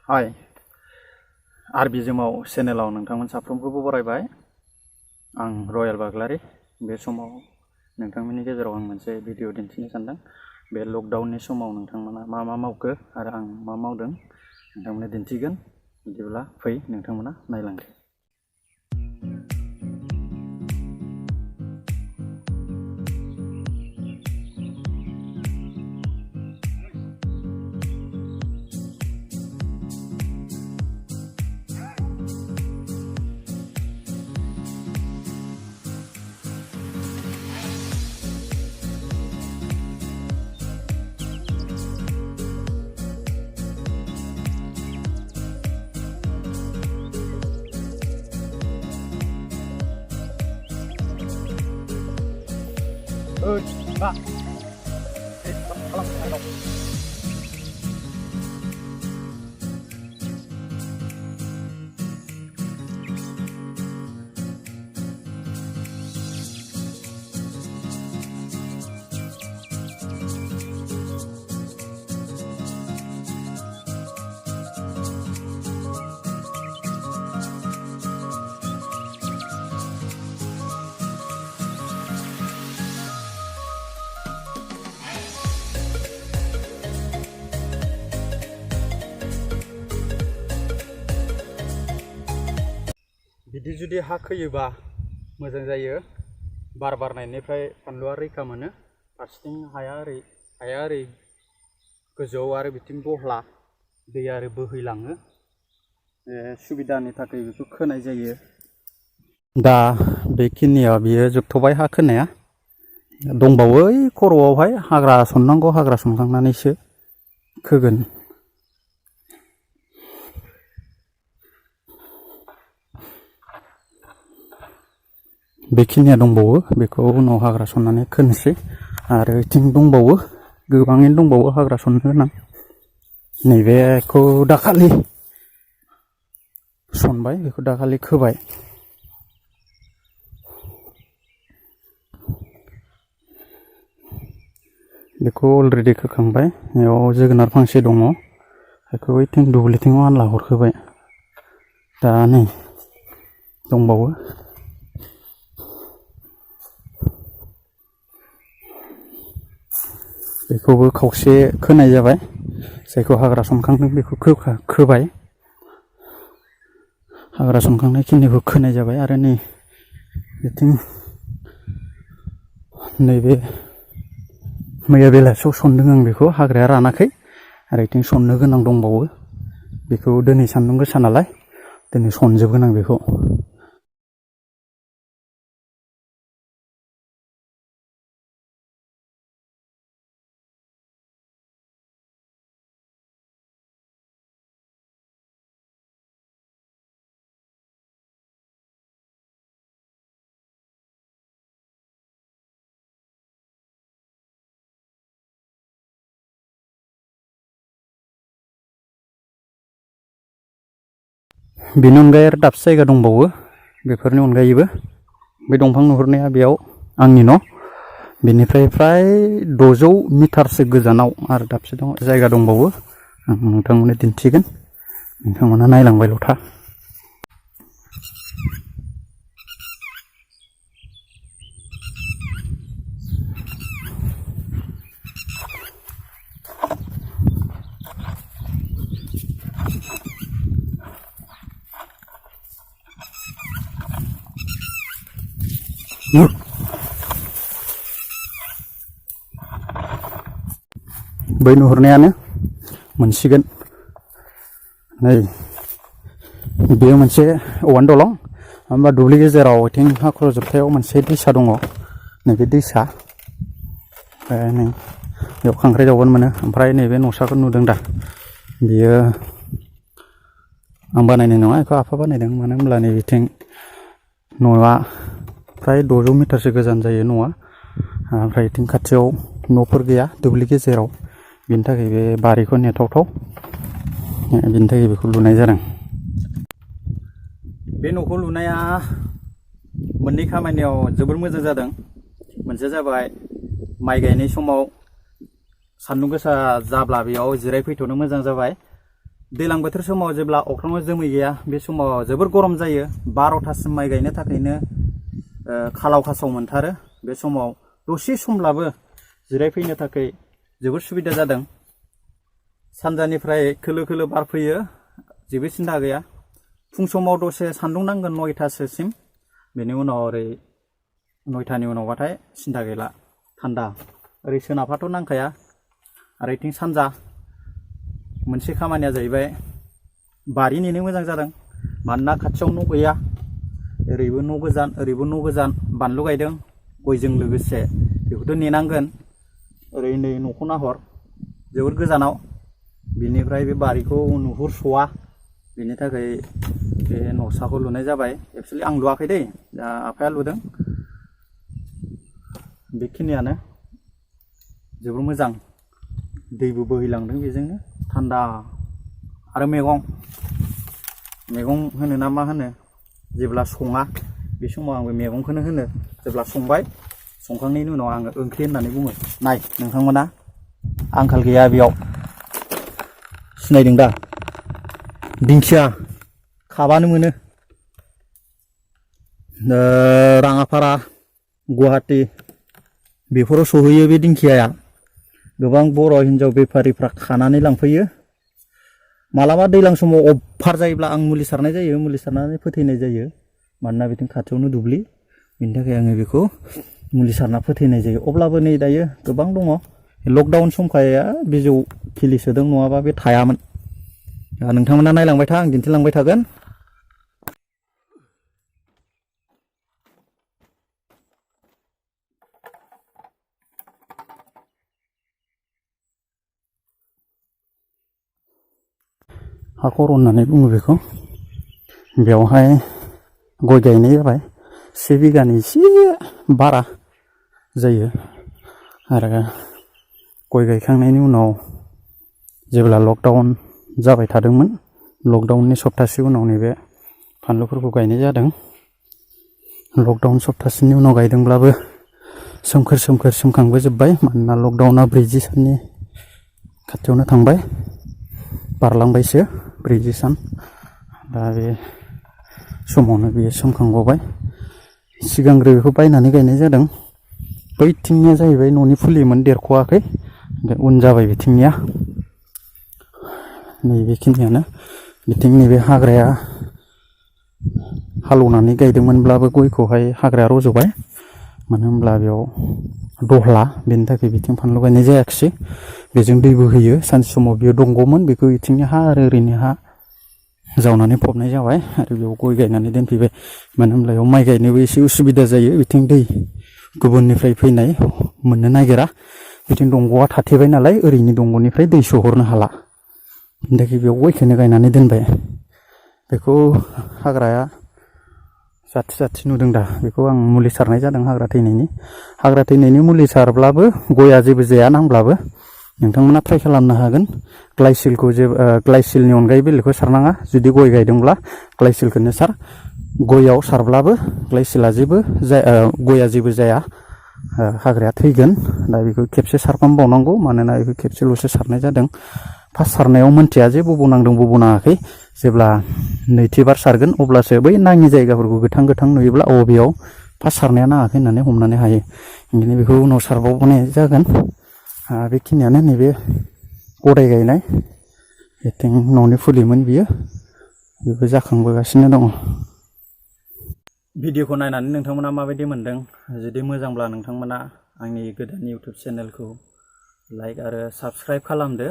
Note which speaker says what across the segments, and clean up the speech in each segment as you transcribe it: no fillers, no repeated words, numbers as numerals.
Speaker 1: हाय आरबिजोमाव चेनेलाव नोंथांमोन साफ्रोमखौबो बरायबाय। आं रयेल बाग्लारि। बे समाव नोंथांमोननि गेजेराव आं मोनसे भिडिअ दिन्थिनो सानदों। बे लकडाउननि समाव नोंथांमोना मा मा मावखो आरो आं मा मावदों नोंथांमोननो दिन्थिगोन। बिदिब्ला फै नोंथांमोना नायलांदो। Pak. Kalau बिदि जुदि हा खोयोबा मोजां जायो। बार बारनायनिफ्राय फानलुआ रैखा मोनो। फारसेथिं हाया ओरै गोजौआव आरो बिथिं दहला दै आरो बोहैलाङो। सुबिदानि थाखाय बेखौ खोनाय जायो। दा बेखिनियाव बियो जोबथ'बाय हा खोनाया। दंबावो ओइ खर'आवहाय हाग्रा सननांगौ। हाग्रा सनखांनानैसो खोगोन। बेखिनिया दंबावो, बेखौ उनाव हाग्रा सननानै खोनोसै। आरो बिथिं दंबावो, गोबाङैनो दंबावो हाग्रा सननो गोनां। नैबेखौ दाखालि सनबाय, बेखौ दाखालि खोबाय। बेखौ अलरेडि खोखांबाय। बेयाव जोगोनार फांसे दङ, बेखौ ओइथिं दुब्लिथिङाव आनला हरखोबाय। दा नै दंबावो। बेखौबो खावसे खोनाय जाबाय। जायखौ हाग्रा सनखांदों बेखौ खोबाय। हाग्रा सनखांनाय खिनिखौ खोनाय जाबाय। आरो नै बिथिं नैबे मैया बेलासियाव सनदों आं बेखौ। हाग्राया रानाखै आरो बिथिं सननो गोनां दंबावो। बेखौ दिनै सान्दुं गोसा नालाय दिनै सनजोबगोन आं बेखौ। बेनि अनगायै आरो दाबसे जायगा दंबावो। बेफोरनि अनगायैबो बे दंफां नुहुरनाया बेयाव आंनि न'। बेनिफ्राय फ्राय 600 मिटारसो गोजानाव आरो दाबसे जायगा दंबावो। आं नोंथांमोननो दिन्थिगोन। नोंथांमोना नायलांबायल' था। बै नुहुरनायानो मोनसिगोन। नै बेयो मोनसे औवानि दलं। होमबा दुब्लि गेजेराव बिथिं हाखर जोबथायाव मोनसे दैसा दङ। नैबे दैसा। ओमफ्राय नै बेयाव खांख्राइ जावगोन मोनो। ओमफ्राय नैबे न'साखौ नुदों दा, बियो आं बानायनाय नङा, बेखौ आफा बानायदों। मानो होनब्ला नै बिथिं न'आ फ्राय 600 मिटारसो गोजान जायो न'आ। ओमफ्राय बिथिं खाथियाव न'फोर गैया दुब्लि गेजेराव। बिनि थाखाय बे बारिखौ नेथावथाव, बिनि थाखाय बेखौ लुनाय जादों। बे न'खौ लुनाया मोननै खामानियाव जोबोर मोजां जादों। मोनसेया जाबाय माइ गायनाय समाव सान्दुं गोसा जाब्ला बेयाव जिरायफैथ'नो मोजां जाबाय। दैज्लां बोथोर समाव जेब्ला अख्राङाव जोमै गैया बे समाव जोबोर गरम जायो 12थासिम माइ गायनो थाखायनो खालाव खासाव मोनथारो बे समाव दसे समब्लाबो जिरायफैनो थाखाय जोबोर सुबिदा जादों सानजानिफ्राय खोलो खोलो बार फैयो जेबो सिन्था गैया फुं समाव दसे सान्दुं नांगोन 9थासोसिम बेनि उनाव ओरै 9थानि उनावबाथाय सिन्था गैला थान्दा ओरै सोनाबहाथ' नांखाया आरो इथिं सानजा मोनसे खामानिया जाहैबाय बारि नेनो मोजां जादों मानोना खाथियाव न' गैया ओरैबो न' गोजान ओरैबो न' गोजान बानलु गायदों गयजों लोगोसे बेखौथ' नेनांगोन ओरै नै न'खौ नाहर जोबोर गोजानाव बिनिफ्राय बे बारिखौ नुहुरस'वा बेनि थाखाय बे न'साखौ लुनाय जाबाय एक्चुअलि आं लुवाखै दै दा आफाया लुदों बेखिनियानो जोबोर मोजां दैबो बोहैलांदों बेजोंनो थान्दा आरो मैगं होनो ना मा होनो जेब्ला सङा बे समाव आंबो मैगंखौनो होनो जेब्ला संबाय संखांनायनि उनाव आङो ओंख्रि होननानै बुङो नाय नोंथांमोना आंखाल गैया बेयाव सिनायदों दा दिंखिया खाबानो मोनो राङापारा गुवाहाटी बेफोराव सहैयो बे दिंखियाया गोबां बर' हिन्जाव बेफारिफ्रा खानानै लांफैयो मालाबा दैज्लां समाव अफार जायोब्ला आं मुलि सारनाय जायो मुलि सारनानै फोथैनाय जायो मानोना बिथिं खाथियावनो दुब्लि बेनि थाखाय आङो बेखौ मुलि सारना फोथैनाय जायो अब्लाबो नै दायो गोबां दङ लकडाउन समखाया बिजौ खिलिसोदों नङाबा बे थायामोन नोंथांमोना नायलांबाय था आं दिन्थिलांबाय थागोन हाखर होननानै बुङो बेखौ बेवहाय गय गायनाय जाबाय 1 बिगानि एसे बारा जायो आरो गय गायखांनायनि उनाव जेब्ला लकडाउन जाबाय थादोंमोन लकडाउननि सप्तासे उनाव नैबे फानलुफोरखौ गायनाय जादों लकडाउन सप्तासेनि उनाव गायदोंब्लाबो सोमखोर सोमखोर सोमखांबोजोब्बाय मानोना लकडाउना 40 साननि खाथियावनो थांबाय बारलांबायसो 40 सान दा बे समावनो बेयो सोमखांबावबाय सिगांग्रो बेखौ बायनानै गायनाय जादों बैथिंनिया जाहैबाय न'नि फुलिमोन देरख'वाखै उन जाबाय बिथिंनिया नैबेखिनियानो बिथिंनि बे हाग्राया हालौनानै गायदोंमोनब्लाबो गयखौहाय हाग्राया रज'बाय मानो होनब्ला बेयाव दहला बेनि थाखाय बिथिं फानलु गायनाय जायाखिसै बेजों दै बोहैयो सानसे समाव बियो दंग'मोन बेखौ बिथिंनि हा आरो ओरैनि हा जावनानै फबनाय जाबाय आरो बेयाव गय गायनानै दोनफैबाय मानो होनब्ला बेयाव माइ गायनोबो एसे उसुबिदा जायो बिथिं दै गुबुननिफ्राय फैनाय मोननो नागिरा बिथिं दंग'आ थाथेबाय नालाय ओरैनि दंग'निफ्राय दै सोहरनो हाला बेनि थाखाय बेयाव गयखौनो गायनानै दोनबाय बेखौ हाग्राया जाथि नुदों दा बेखौ आं मुलि सारनाय जादों हाग्रा थैनायनि मुलि सारब्लाबो गया जेबो जाया नांब्लाबो नोंथांमोना ट्राइ खालामनो हागोन ग्लाइसिलखौ ग्लाइसिलनि अनगायै बेलेगखौ सारनाङा जुदि गय गायदोंब्ला ग्लाइसिलखौनो सार गयाव सारब्लाबो ग्लाइसिला गया जेबो जाया हाग्राया थैगोन दा बेखौ खेबसे सारफामबावनांगौ मानोना बेखौ खेबसेल'सो सारनाय जादों फार्स्ट सारनायाव मोनथिया जे बबाव नांदों बबाव नाङाखै जेब्ला नैथिबार सारगोन अब्लासो बै नाङि जायगाफोरखौ गोथां नुयोब्ला बेयाव फार्स्ट सारनाया नाङाखै होननानै हमनानै हायो ओंखायनो बेखौ उनाव सारबावनाय जागोन बेखिनियानो नैबे गदाय गायनाय बिथिं न'नि फुलिमोन बेबो जाखांबोगासिनो दङ भिडिअखौ नायनानै नोंथांमोना माबायदि मोनदों जुदि मोजांब्ला नोंथांमोना आंनि गोदान इउटुब चेनेलखौ लाइक आरो साबस्क्राइब खालामदो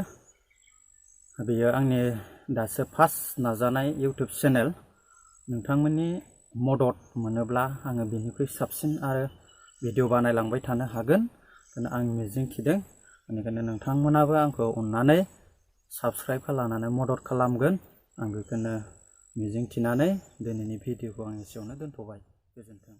Speaker 1: बेयो आंनि दासो फार्स्ट नाजानाय इउटुब चेनेल नोंथांमोननि मदद मोनोब्ला आङो बेनिख्रुइ साबसिन आरो भिडिअ बानायलांबाय थानो हागोन होनना आं मिजिं थिदों बेनिखायनो नोंथांमोनाबो आंखौ अननानै साबस्क्राइब खालामनानै मदद खालामगोन आं बेखौनो मिजिं थिनानै दिनैनि भिडिअखौ आं एसेयावनो दोनथ'बाय गोजोन्थों।